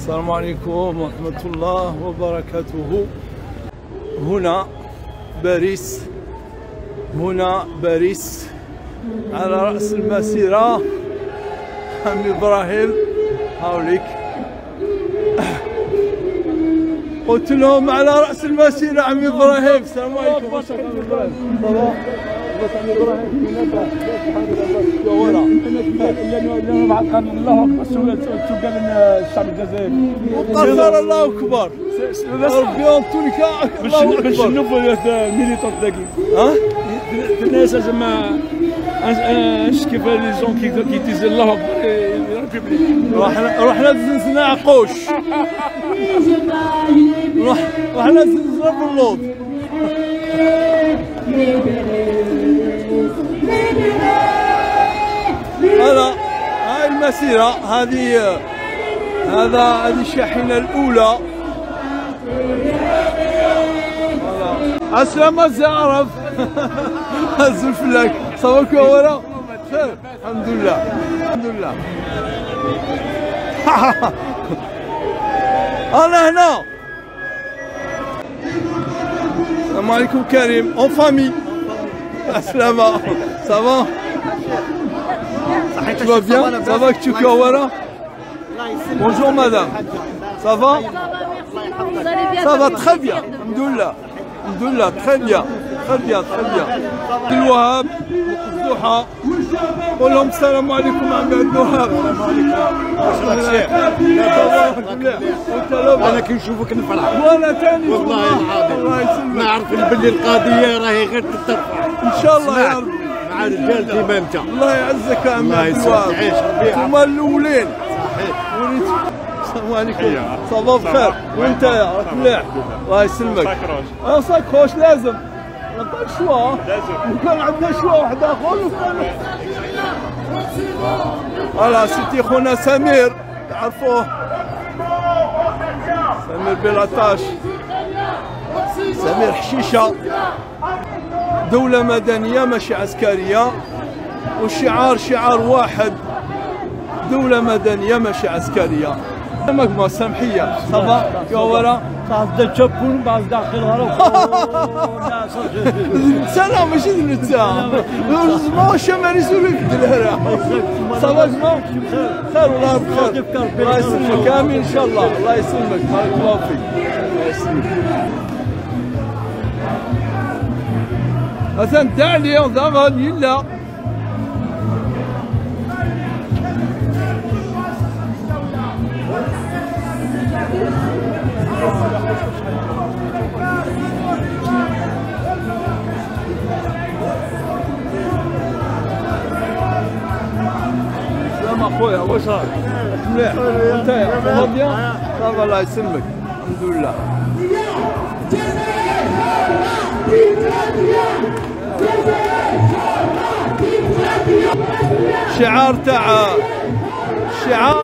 السلام عليكم ورحمة الله وبركاته. هنا باريس، هنا باريس، على رأس المسيرة عمي إبراهيم. هاوليك قلت لهم على رأس المسيرة عمي إبراهيم. السلام عليكم. واش عمي إبراهيم؟ ça va؟ عمي إبراهيم الله اكبر. سكان الشعب الجزائري وقصر الله اكبر. ربي انتوليكا الله اكبر. باش نوفو militants تاعي ها الناس زعما كيف les gens qui disent الله اكبر république. رحنا زنزنا عقوش، رحنا زنزنا باللوط. هذا هاي المسيرة، هذه هذه الشاحنة الأولى. السلامة زعرف الزلفلاك صباك ورا خير. الحمد لله الحمد لله. أنا هنا. السلام عليكم كريم en famille. السلامة ça va؟ Tu vas bien? Ça va que tu es Bonjour madame. Ça va? Ça va très bien. Alhamdoulilah. Alhamdoulilah, très bien. Très bien, très bien. الوهاب والضحى. قول لهم السلام عليكم عم عبد الوهاب. انا كي نشوفك نفرح. وانا ثاني والله العظيم. الله يسلمك. نعرف باللي القضية راهي غير تترفع. ان شاء الله يا ربي. مع رجال كيما انت. الله يعزك يا عم الله يسلمك. تعيش ربي. انتوما الاولين. صحيح. السلام عليكم. ça va بخير وانت يا راك مليح؟ الله يسلمك. sacoche لازم. ما عندك choix. لازم. وكان عندنا choix واحد اخر وكان. voilà c'était خونا سمير تعرفوه، سمير بيلاطاش، سمير حشيشه. دولة مدنية ماشي عسكرية، والشعار شعار واحد، دولة مدنية ماشي عسكرية. ما سامحية ça va كورا سلام ماشي نتا ما شمالي سولي في الهرا. ça va جماعة خير والله بخير. الله يسلمك. امين ان شاء الله. الله يسلمك. بارك الله فيك. الله يسلمك. مثلا دعني ضغط يلا سلام اخويا، واش راك؟ مليح وانت ça va bien؟ ça va الله يسلمك. الحمد لله. شعار تاع شعار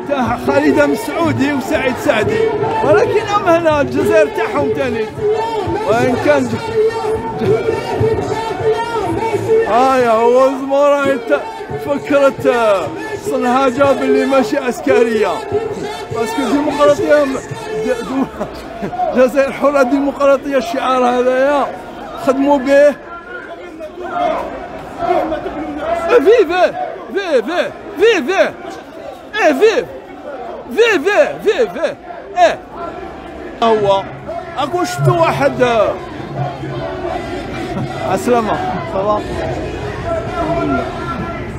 تاع خالدة مسعودي وسعيد سعدي، ولكن هم هنا الجزائر تاعهم ثاني. وان كان يا هو زمورة فكرت صنهاجة باللي ماشي عسكرية، parce que ديمقراطية الجزائر حرة ديمقراطية. الشعار هذايا خدموا به. vive vive vive ايه vive vive vive ايه. هو اكو شفتو واحد. عسلامة ça va.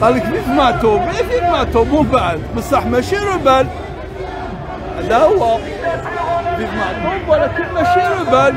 قال لك vive معتوب، vive معتوب ومن بعد بصح ماشي rebelle. هذا هو vive معتوب ولكن ماشي rebelle.